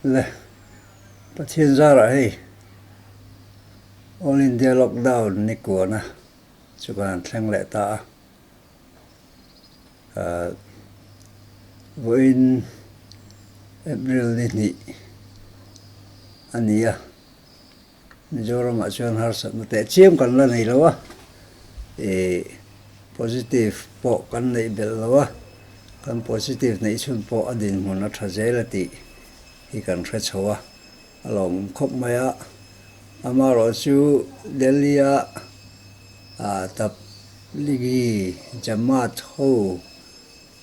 Le Pathian zarah hei All India Lockdown ni kuana chu kan han thleng leh ta a. Ahh vawiin April ni hnih a ni a, Mizoramah chuan harsatna teh chiam kan la nei lo a, ih positive pawh kan neih belh lo a, kan positive neih chhun pawh a dinhmun a tha zel a tih hi kan hre chho a, a lawmawm khawp mai a. Amaherawh chu Delhi-a ah Tablighi Jamaat ho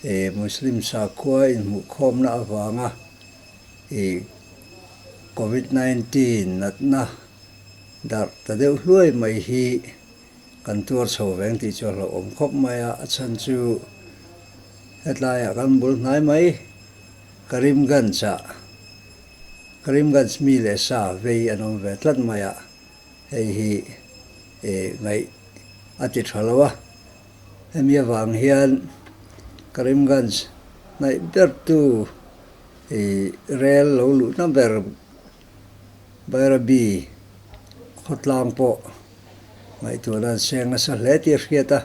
ih Muslim sakhua inhmuhkhawmna avanga ih Covid 19 natna darh ta deuh hluai mai hi kan tuar chho veng tih chu a hlauhawm khawp mai a, a chhan chu hetlaiah kan bul hnai mai Karimganj-ah Karimganj mi leh sa vei an awm ve tlat mai a, hei hi ih ngaih a ti tha lo a, hemi avang hian Karimganj hnaih bertu I rel lo luhna ber Bairabi khawtlang pawh ngaihtuahna an seng nasa hle tih a hriat a,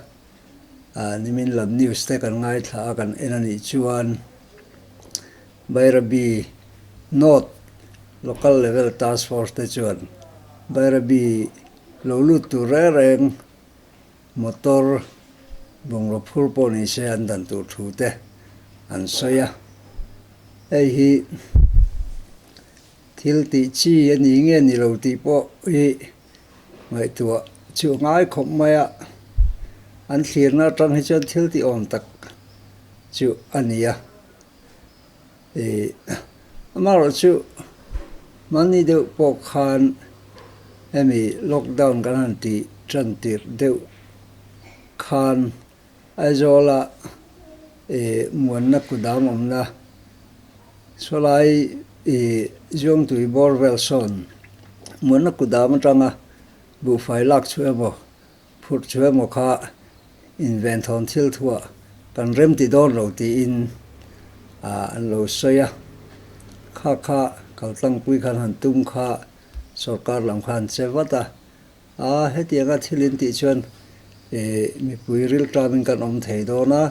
nimin lam news te kan ngaithla a kan en a nih chuan Bairabi North Local Level Task Force te chuan Bairabi lo lut tur reng reng Motor bungraw phur pawh ni se an dan tur thu te an sawi a, hei hi thil tih chi a ni nge ni lo tih pawh hi ngaihtuah chu a ngai khawp mai a, an thlirna atang hi chuan thil tih awm tak chu a ni a. Ih, amaherawhchu mahni deuh pawh khan hemi lockdown kan han tih tan tirh deuh khan Aizawla ih muanna kudam awmna sawlai ih Zuangtui bawr vel sawn muanna kudam atanga buhfai lak chu emaw Phurh chu emaw kha inven thawn thil thuah kan rem ti dawn lo tiin an lo sawi a, kha kha kaltlangpui khan han tum kha sorkar lam kha an che vat a, a hetianga thil in tih chuan mipui rilṭamin kan awm thei dawn a,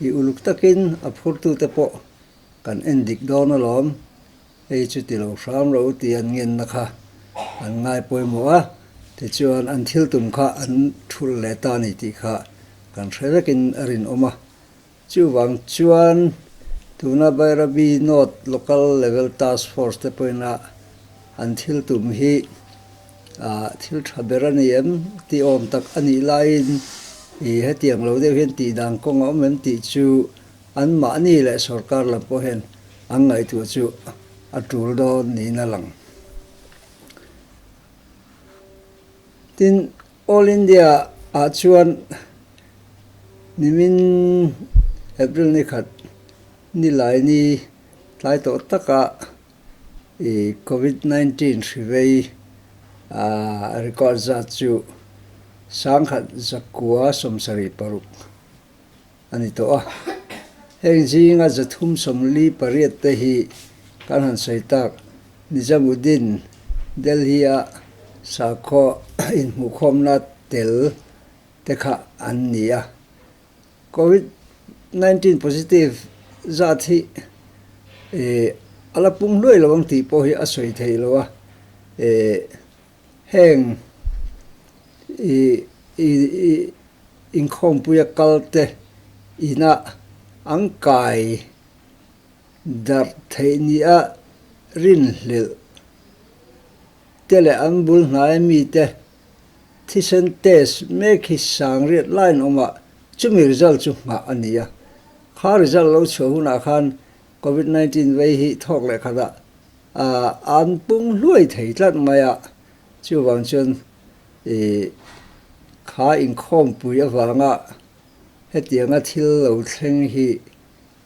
i uluk takin a phurtute pawh kan en dik dawn alawm. Hei chu ti lo hram lo tih an ngenna kha an ngai pawimawh a, tichuan an thil tum kha an thulh leh ta a ni tih kha kan hre vekin a rinawm a. Chuvang chuan tuna Bairabi North Local Level Task Force te pawhin a an thil tum hi thil tha ber a ni em tih awm tak a nih laiin ih hetiang lo deuh hian tih dan kawng a awm em tih chu Anmahni leh sorkar lam pawh hian an ngaihtuah chu a tul dawn niin a lang. Tin, All India ah chuan nimin April ni khat nilai ni tlai tawh taka i Covid 19 hri vei record zat chu 1176 a ni tawh a. Heng zinga 348 te hi kan han sawi tak Nizamuddin, Delhi-a sakhaw inhmuhkhawmna tel te kha an ni a. Covid 19 positive zat hi a la pung hluai lo ang tih pawh hi a sawi theih lo a. Heng i i inkhawmpuia kalte ina an kai darh theih nia rinhlelh te leh an bul hnaia mite thisen test mek hi sangriat line awmah chumi result chu nghah a ni a. Kha result lo chhuah hunah khan Covid 19 vei hi thawk leh khatah An pung hluai thei tlat mai a, chuvang chuan i kha inkhawmpui avanga hetianga thil lo thleng hi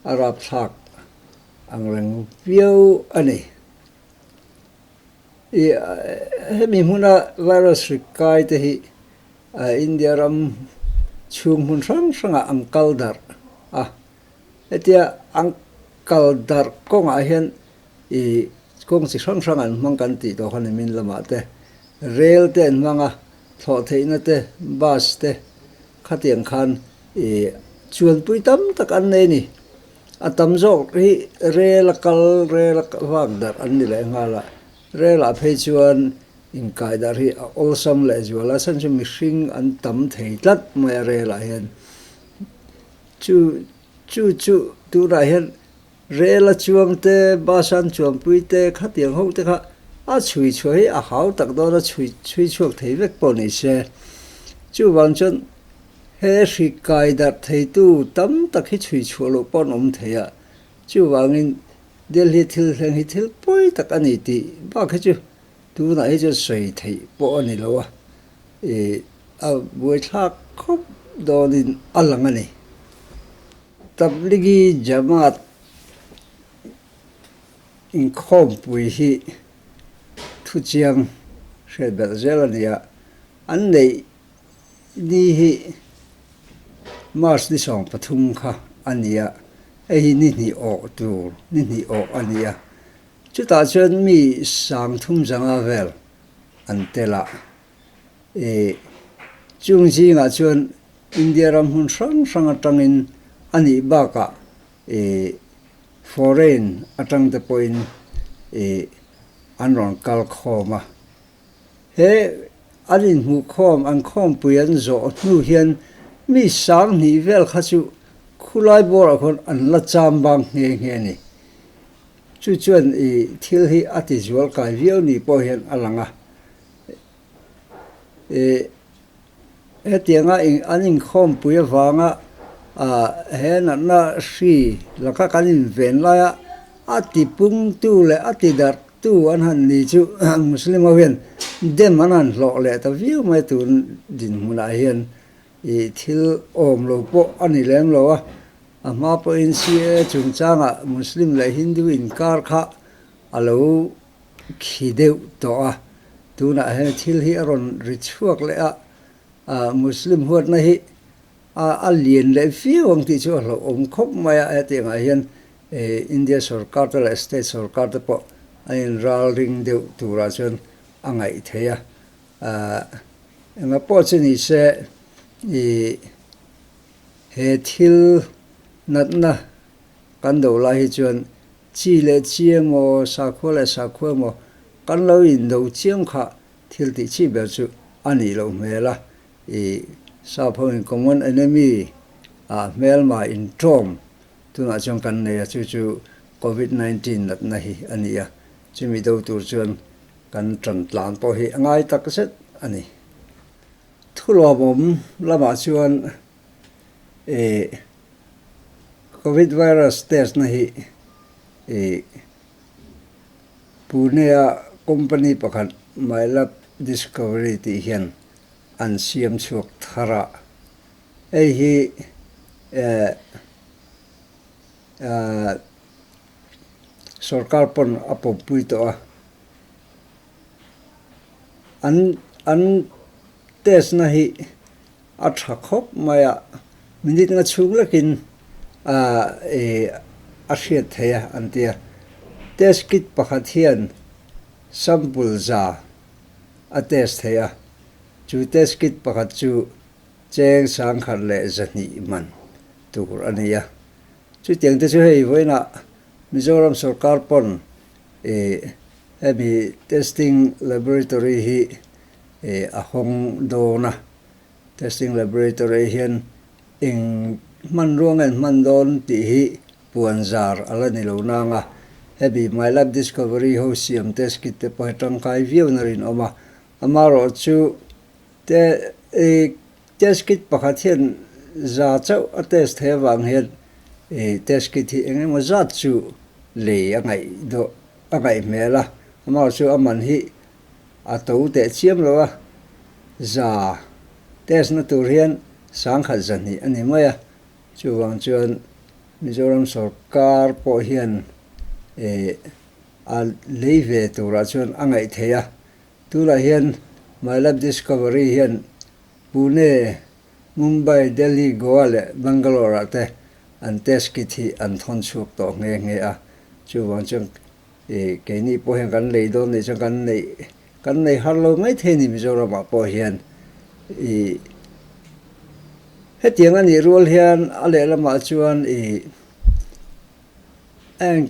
a rapthlak ang reng viau a ni. I hemi hmuna virus hri kai te hi India ram chhung hmun hrang hrangah an kal darh a, hetia an kal darh kawngah hian I Kawng chi hrang hrang an hmang kan tih tawh kha nimin lamah te, rel te an hmang a, thlawh theihna te, bus te khatiang khan ih chuanpui tam tak an nei a ni. A tam zawk hi rel a kal, rel a vak darh an ni leh nghal a, rel ah phei chuan inkai darh hi a awlsam leh zual a, chhan chu mihring an tam thei tlat mai a rel ah hian. Chu chu chu tunah hian Rel a chuang te, bus an chuanpui te, khatiang ho te kha a chhui chhuah hi a hau tak dawn a, chhui chhui chhuak thei vek pawh ni se. Chuvang chuan he hri kai darh theitu tam tak hi chhui chhuah loh pawh an awm thei a, chuvangin Delhi thil thleng hi thil pawi tak a ni tih bak hi chu tunah hi chuan sawi theih pawh a ni lo a, ih a buaithlak khawp dawnin a lang a ni. Tablighi Jamaat inkhawmpui hi thuchiang hriat belh zel a ni a, an neih ni hi March ni 13 kha a ni a, hei hi ni hnih awh tur ni hnih awh a ni a, chutah chuan mi 30 zanga vel an tel a, ih chung zingah chuan India ram hmun hrang hrang atangin a nih bakah ih foreign atang te pawhin ih an rawn kal khawm a. He an inhmuh khawm an khawmpui an zawh hnu hian mi 2000 vel kha chu khulai bawrah khawn an la cham bang nghe nghe a ni. Chu chuan ih thil hi a ti zual kai viau ni pawh hian a lang a. Ih Hetianga an inkhawmpui avanga he natna hri laka kan inven laia a tipungtu leh a tidarhtu an han ni chu Muslim ho hian dem an han hlawh leh ta viau mai tun dinhmunah hian ih thil awm lo pawh a ni lem lo a, a hma pawhin CAA chungchangah Muslim leh Hindu inkar kha a lo khi deuh tawh a, tunah hian thil hi a rawn ri chhuak leh a, ah Muslim huatna hi a a lian leh viau ang tih chu a hlauhawm khawp mai a, hetiangah hian eh India sorkar te leh state sorkar te pawh an inral ring deuh turah chuan a ngaih theih a, ah engah pawh chu ni se ih he thil natna kan do lai hi chuan Chi leh chi emaw, sakhua leh sakhua emaw kan lo indo chiam kha thil tih chi ber chu a nih loh hmel a, i sap hoin common enemy ah hmelma intawm tunah chuan kan nei a, chu chu Covid 19 natna hi a ni a, chumi do tur chuan kan tan tlan pawh hi a ngai tak zet a ni. Thulawmawm lamah chuan i Covid virus test na hi ih Pune a company pakhat Mylab Discovery tih hian an siam chhuak thar a, hei hi eh ah sorkar pawn a pawmpui tawh a, an an test na hi A tha khawp mai a, minute nga chhung lekin a hriat theih a an ti a. Test kit pakhat hian sample za a test theih a, chu test kit pakhat chu cheng 1200 man tur a ni a. Chutiang te chu hei vawiinah Mizoram sorkar pawn hemi testing laboratory hi a hawng dawn a, testing laboratory hian eng hmanrua nge an hman dawn tih hi puan zar a la ni lo nang a, hemi Mylab Discovery ho siam test kit te pawh hi tangkai viau na rinawm a, amaherawh chu te test kit pakhat hian za chauh a test thei avang hian test kit hi eng emaw zat chu lei a ngaih dawh a ngaih hmel a, amaherawh chu a man hi A to teh chiam lo a, za test na tur hian 1100 a ni mai a, chuvang chuan Mizoram sorkar pawh hian eh a lei ve turah chuan a ngaih theih a, tunah hian Mylab Discovery hian Pune, Mumbai, Delhi, Goa leh Bangalore ah te an test kit hi an thawn chhuak tawh nghe nghe a, chuvang chuan. Ih keini pawh hian kan lei dawn nih chuan kan neih kan nei har lo mai thei a ni Mizoramah pawh hian. Ih hetiang a nih rual hian a lehlamah chuan ih a eng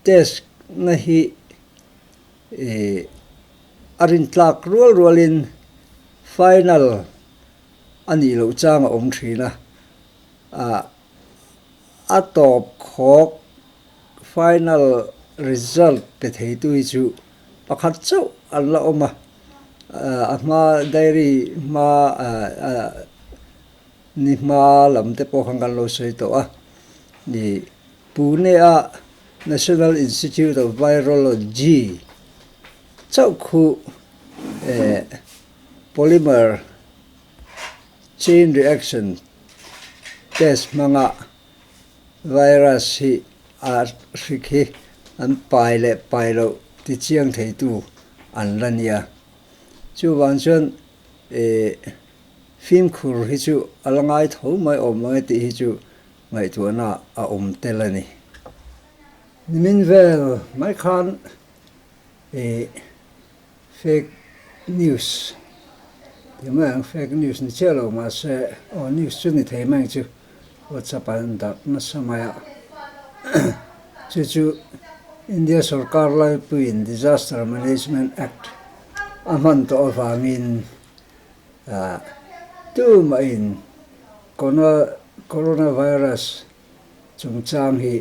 test na hi ih a rintlak rual rualin final a nih loh chang a awm thin a, ah a tawp khawk final result pe theitu hi chu pakhat chauh an la awm a, a hma diary hma ni hma lam te pawh khan kan lo sawi tawh a, ih Pune a National Institute of Virology chauh khu eh polymer chain reaction test hmanga virus hi a hrik hi an pai leh pai loh ti chiang theitu an la nia. Chuvang chuan eh fimkhur hi chu a la ngai tho mai awm ang e tih hi chu ngaihtuahna a awm tel a ni. Nimin vel mai khan eh Fake news ti mai ang, fake news ni chiah lo mahse aw news chu ni thei mai ang chu WhatsApp ah an darh nasa mai a chu chu India sorkar laipuiin Disaster Management Act a hman tawh avangin ah tumahin coronavirus chungchang hi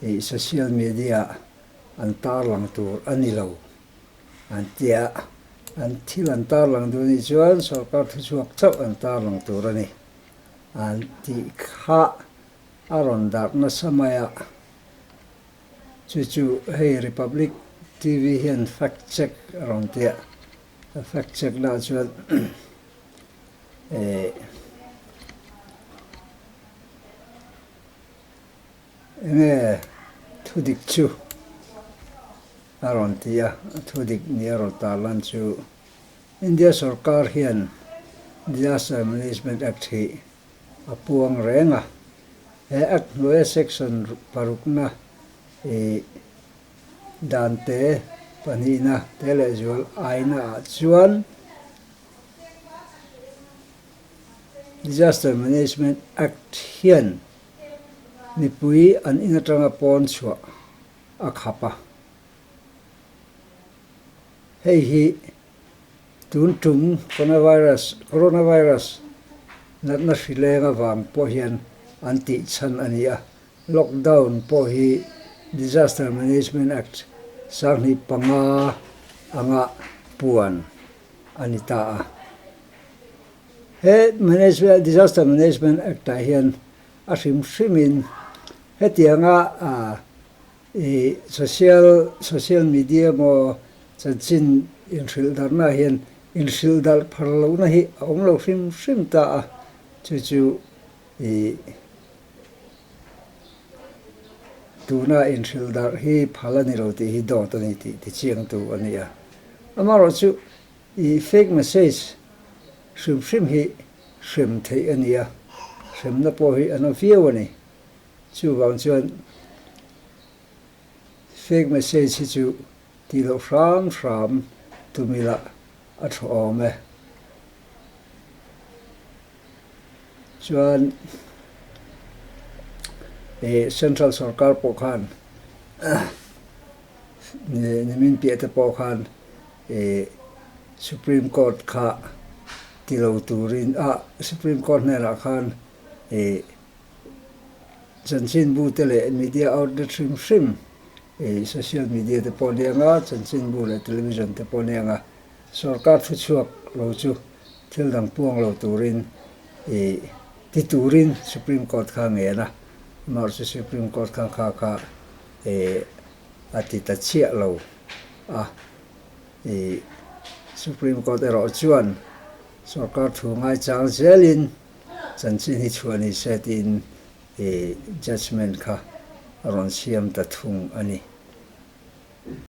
ih social media an tarlang tur a ni lo. An ti a, an thil an tarlang duh anih chuan sorkar thuchhuak chauh an tarlang tur a ni. An tih kha a rawn darh nasa mai a, chu chu hei Republic TV hian fact check a rawn ti a, a fact check lah chuan eh Enge thudik chu a rawn ti a, a thudik ni a rawn tarlan chu India sorkar hian Disaster Management Act hi a puang reng a, he Act hnuaia section parukna ih dante pahnihna te lehzual aina ah chuan Disaster Management Act hian Mipui an in atanga pawn chhuah a khap a. Hei hi tun tum coronavirus, coronavirus, natna hri leng avang pawh hian an tih chhan a ni a. Lockdown pawh hi Disaster Management Act 2005 anga puan a ni ta a. He Management, Disaster Management Act ah hian a hrim hrimin hetianga i social social media emaw chanchin inhrilh darhna ah hian inhrilh darh phar lohna hi a awm lo hrim hrim ta a, chu chu i tuna inhrilh darh hi phal a ni lo tih hi dawt a ni tih tichiangtu a ni a. Amaherawhchu I fake message hrim hrim hi hrem theih a ni a, hremna pawh hi a na viau a ni. Chuvang chuan fake message hi chu tih loh hram hram tum ila a tha awm e. Chuan ih central sorkar pawh khan nimin piah te pawh khan ih Supreme Court kha ti lo turin ah Supreme Court hnenah khan ih chanchinbu te leh media outlet hrim hrim ih social media te pawh nia anga chanchinbu leh television te pawh nia anga sorkar thuchhuak lo chu thil dang puang lo turin ih ti turin Supreme Court kha a ngen a, amaherawhchu Supreme Court khan kha kha ih a ti ta chiah lo a, ih Supreme Court erawh chuan sorkar thu ngaichang zelin chanchin hi chhuah ni se tiin ih judgement kha a rawn siam ta thung a ni.